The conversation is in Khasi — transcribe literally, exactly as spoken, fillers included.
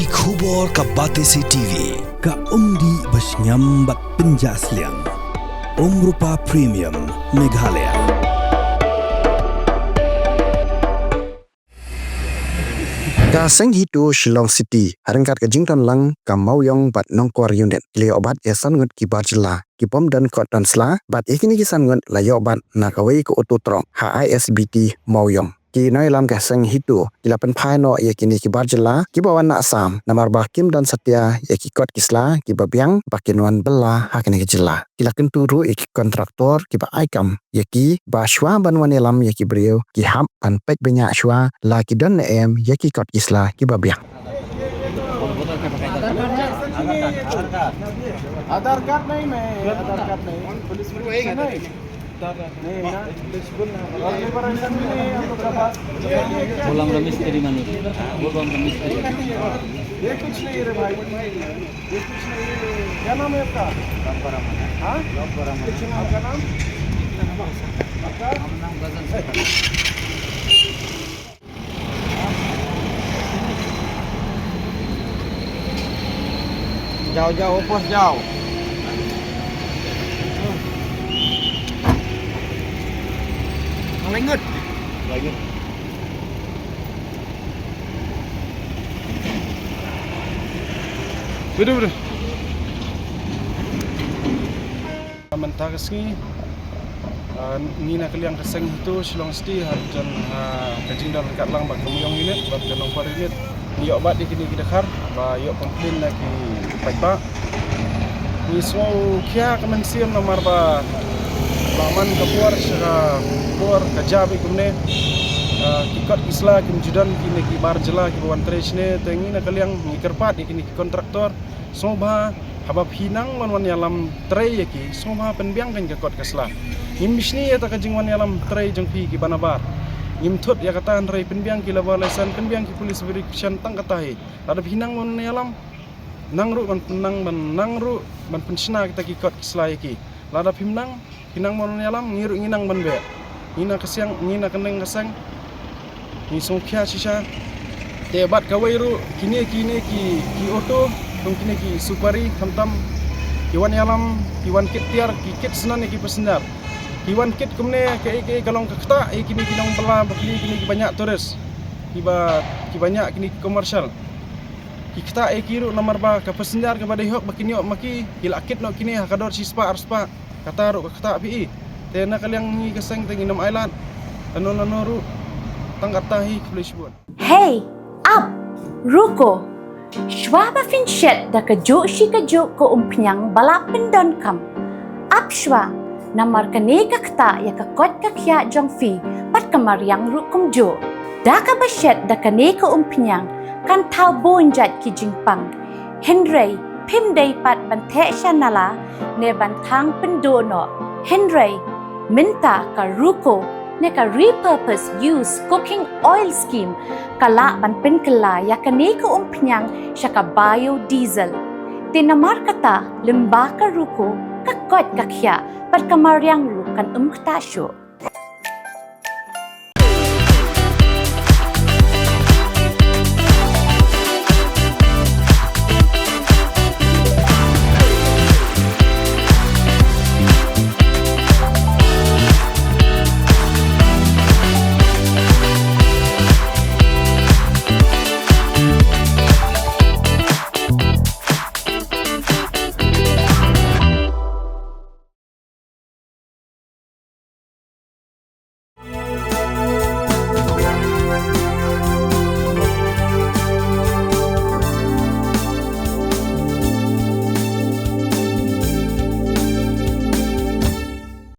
Ki khubor ka Batesi T V, ka umdih ba shngiam bad pynjah sliang. Umrupa Premium, Meghalaya. Ka Seng Hito Shillong City, ha ryngkat ka jingdon lang ka Mawiong bad Nongkwar Unit, ki la ïoh bat ïa san ngut ki bar jylla ki bym don kot don sla, bad ïa kine ki san ngut la ïoh bat na kawei ka auto truck ha I S B T Mawiong. Ki nongïalam ka Seng Hito ki la pynphai noh ïa kine ki bar jylla kiba wan na Assam, namar ba kim don satia ïa ki kot ki sla kiba biang ba kin wan bylla ha kine ki jylla. Ki la kyntu ruh ïa ki kontraktor kiba ai kam ïa ki ba shuwa ban wan ïalam ïa ki briew, ki hap ban peit bniah shuwa la ki don ne em ïa ki kot ki sla kiba biang. आधार कार्ड नहीं, मैं आधार कार्ड नहीं, पुलिस में नहीं। नहीं ना। और लेबर लाइसेंस भी नहीं है हम लोग का पास। बोल, हम मिस्त्री मानुष। बोल, हम मिस्त्री। ये कुछ नहीं रे भाई, ये कुछ नहीं है। क्या नाम है आपका? हाँ? आपका नाम? आपका? जाओ, जाओ, वापस जाओ। Lanjut. Lanjut. Betul, betul. Mynta ka sngi, ah, ngi na ka liang ka Seng Hito Shillong City, ha jan, ah, ka jingdon ryngkat lang bad ka Mawiong Unit bad ka Nongkwar Unit, ngi ïoh bat ïa kine ki dkhar ba ïoh complain na ki paidbah. Ngi sngewkhia ka mynsiem namar ba la man ka por sha ka por ka jia beit kumne, ah, ki kot ki sla kim ju don kine ki bar jylla kiba wan trei shane, te ngi na ka liang ngi kyrpad ïa kine ki kontraktor, sngewbha haba phi nang ban wan ïalam trei ïa ki, sngewbha pynbiang kein ka kot ka sla. Ngim bishni ïa kata ka jingwan ïalam trei jong phi kiba nabar. Ngim thut ïa kata, hynrei pynbiang ki labour license, pynbiang ki police verification, tang kata hi. Lada phi nang ban wan ïalam, nang ruh ban, nang ban, nang ruh ban pynshna kita ki kot ki sla ïa ki. Lada phim nang, phi nang ban wan ïalam, ngi ruh ngi nang ban beh. Ngi na ka seng, ngi na ka neng ka seng, ngi sngewkhia shisha. Te bad kawei ruh, kine, kine ki, ki auto, kum kine ki supari, khamtam ki wan ïalam, ki wan kit tiar, ki kit snan ïa ki passenger. Ki wan kit kumne, kaei kaei ka long ka ktah ïa kine ki nongbylla, ba kine, kine kiba ñiah tourist, kiba, kiba ñiah kine ki commercial. Ki ktah ïa ki ruh namar ba ka passenger kaba dei hok ba kin ïoh ma ki, ki la kit noh kine ha ka dor shispah arspah. Kata ruh ka ktah phi i. Te na ka liang ngi ka seng te ngin ym ailad lano lano ruh. Tang kata hi, khublei shibun. Hey, ap, ruko. Shuwa ba phin shet da kajuh shi kajuh ka umphniang ba la pyndonkam, ap shuwa, namar kane ka ktah ïa ka koit ka khiah jong phi bad ka mariang ruh kumjuh. Da kaba shet da kane ka umphniang kan thaw bun jait ki jingpang. Hynrei phim dei pat ban theh sha nala ne ban thang pynduh noh. Hynrei mynta ka ruko ne ka repurpose use cooking oil scheme ka lah ban pynkylla ïa kane ka umphniang sha ka biodiesel. Te namar kata, lyngba ka ruko, ka koit ka khiah bad ka mariang ruh kan ym ktah shuh.